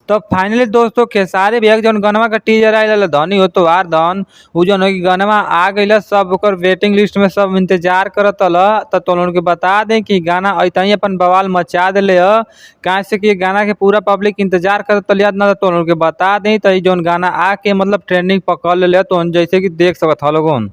तो फाइनली दोस्तों खेसारी भैया के जौन गनवा का टीजर आइल धनी हो तो आर धन उ जौन है कि गनवा आ गइल, सब ओकर वेटिंग लिस्ट में सब इंतजार करत हल। त तो लोगन के बता दें कि गाना ऐतही अपन बवाल मचा देले ह, काहे से कि गाना के पूरा पब्लिक इंतजार करत हल। ना तो लोगन के बता दें त ई जौन गाना आके मतलब ट्रेंडिंग पकड़ लेले, तो जैसे कि देख सकत ह लोगन।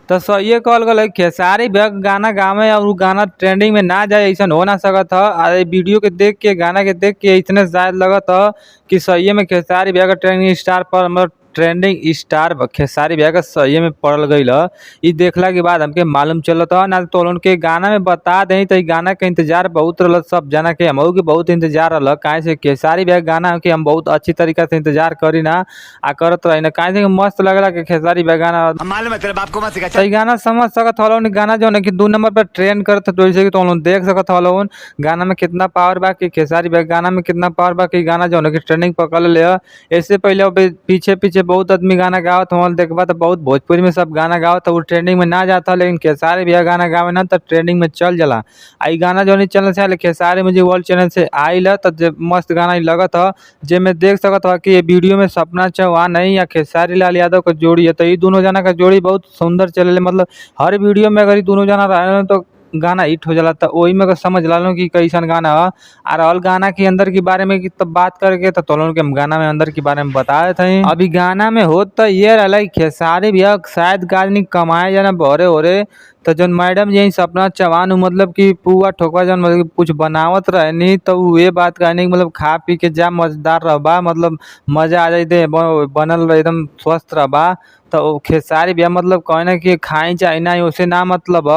तो सही कहल गल है खेसारी भैया गाना गावे और उ गाना ट्रेंडिंग में ना जाए ऐसा हो ना सकत ह। आ वीडियो के देख के गाना के देख के इतने शायद लगत ह कि सही में खेसारी भैया का ट्रेंडिंग स्टार पर मतलब ट्रेंडिंग स्टार खेसारी भैया का सही में पड़ल गई ह। इ देखला के बाद हमके मालूम चलत ह। ना तो उनके गाना में बता दें तो गाना के इंतजार बहुत रहल सब जना के, हमहू के बहुत इंतजार रहल, काहे से खेसारी भैया गाना के हम बहुत अच्छी तरीका से इंतजार करी ना आ करत रही ना, काहे से मस्त लगला कि खेसारी भैया गाना। मालूम है तेरे बाप को मत सिखा। तो गाना समझ सकत हलो, गाना जो है कि 2 नंबर पर ट्रेंड करत, जैसे कि तुम लोग देख सकत हलो गाना में कितना पावर बा कि खेसारी भैया गाना में कितना पावर बा कि गाना जो है कि ट्रेंडिंग पकड़ ले। इससे पहले पीछे पीछे बहुत आदमी गाना गावत हवन, देखबा तो बहुत भोजपुरी में सब गाना गावत, वो ट्रेंडिंग में ना जाता, लेकिन खेसारी भैया गाना गावे ना तो ट्रेंडिंग में चल जाला। आ ई गाना जो चैनल से आयल खेसारी मुझे वर्ल्ड चैनल से आयल तो मस्त गाना लगत ह, जेमे देख सकत ह कि ये वीडियो में सपना चौहान है या खेसारी लाल यादव का जोड़ी है। तो ये दोनों जना का जोड़ी बहुत सुंदर चले, मतलब हर वीडियो में अगर ये दोनों जना रहे तो गाना हिट हो जाला। तो वही में समझ ला कि कैसन गाना है। और और गाना के अंदर के बारे में तब बात करके तो तोलन के हम गाना में अंदर के बारे में बताए थे। अभी गाना में हो तो ये रहा खेसारी भैया शायद गानी कमाए जाना बहरे हो रे, तो जौन मैडम जी सपना चौहान मतलब कि पुआ ठोकवा जौन मतलब कुछ बनावत रहे नी तो ये बात कहनी मतलब खा पी के जा मजेदार रहबा, मतलब मजा आ जाए बनल रह एकदम स्वस्थ रहबा। तो खेसारी भैया मतलब कहे ना कि खाई चाहे ना उसे ना मतलब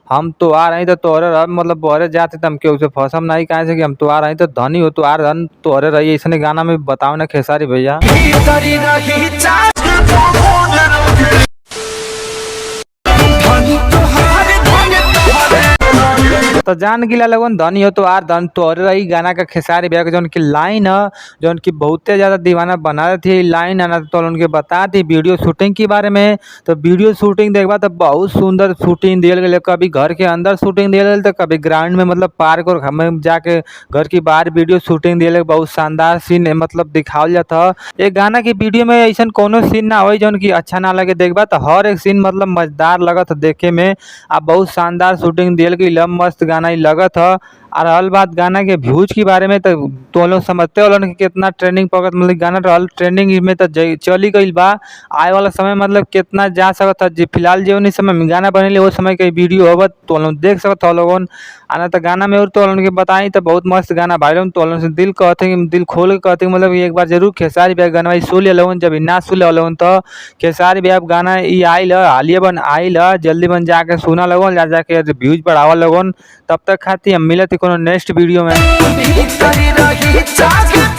हम तो आ रही तो तोहरे रह मतलब बहरे जाते तो हम के उसे फसम नहीं, काहे से कि हम तो आ रही तो धनी हो तो आ धन तोहरे रही, ऐसा गाना में बताओ ना खेसारी भैया। तो जान गिला लगन धनी हो तो आर धन तोहरे रही गाना का खेसारी भैया के जौन की लाइन है जौन की बहुते ज़्यादा दीवाना बना थी लाइन आना। तो उनके बता दी वीडियो शूटिंग के बारे में, तो वीडियो शूटिंग देखबा तो बहुत सुंदर शूटिंग दियल गया, कभी घर के अंदर शूटिंग दियल गया तो कभी ग्राउंड में मतलब पार्क और हमें जाके घर की बाहर वीडियो शूटिंग दियल, बहुत शानदार सीन मतलब दिखावल जाता है। एक गाना के वीडियो में ऐसा कोनो सीन ना हो जौन की अच्छा ना लगे, देखबा तो हर एक सीन मतलब मजेदार लगत देखे में। आ बहुत शानदार शूटिंग दियल गई, मस्त गाना लगत ह। और रहल बात गाना के व्यूज के बारे में तो लोग समझते हो कि कितना ट्रेंडिंग पकड़ मतलब गाना रहल ट्रेंडिंग में तो चली गई बा। आए वाला समय मतलब कितना जा सकत है, फिलहाल जो नहीं समय में गाना बनेले वो समय के वीडियो होबत तो लोग देख सकत हो लोगन। आना तो गाना में और तो लोगन के बताई तो बहुत मस्त गाना भाई लोगन, तो लोगन से दिल कहते दिल खोल के कहते मतलब एक बार जरूर खेसारी भैया गाना सुन ले लोगन, जब ना सुन ले लोगन तो खेसारी भैया गाना ई आइल हालिए बन आइल जल्दी बन जाके सुना लोगन, जा जाके व्यूज बढ़ावा लोगन। तब तक खाती हम मिलत कोनो नेक्स्ट वीडियो में। भीतर रही जाग।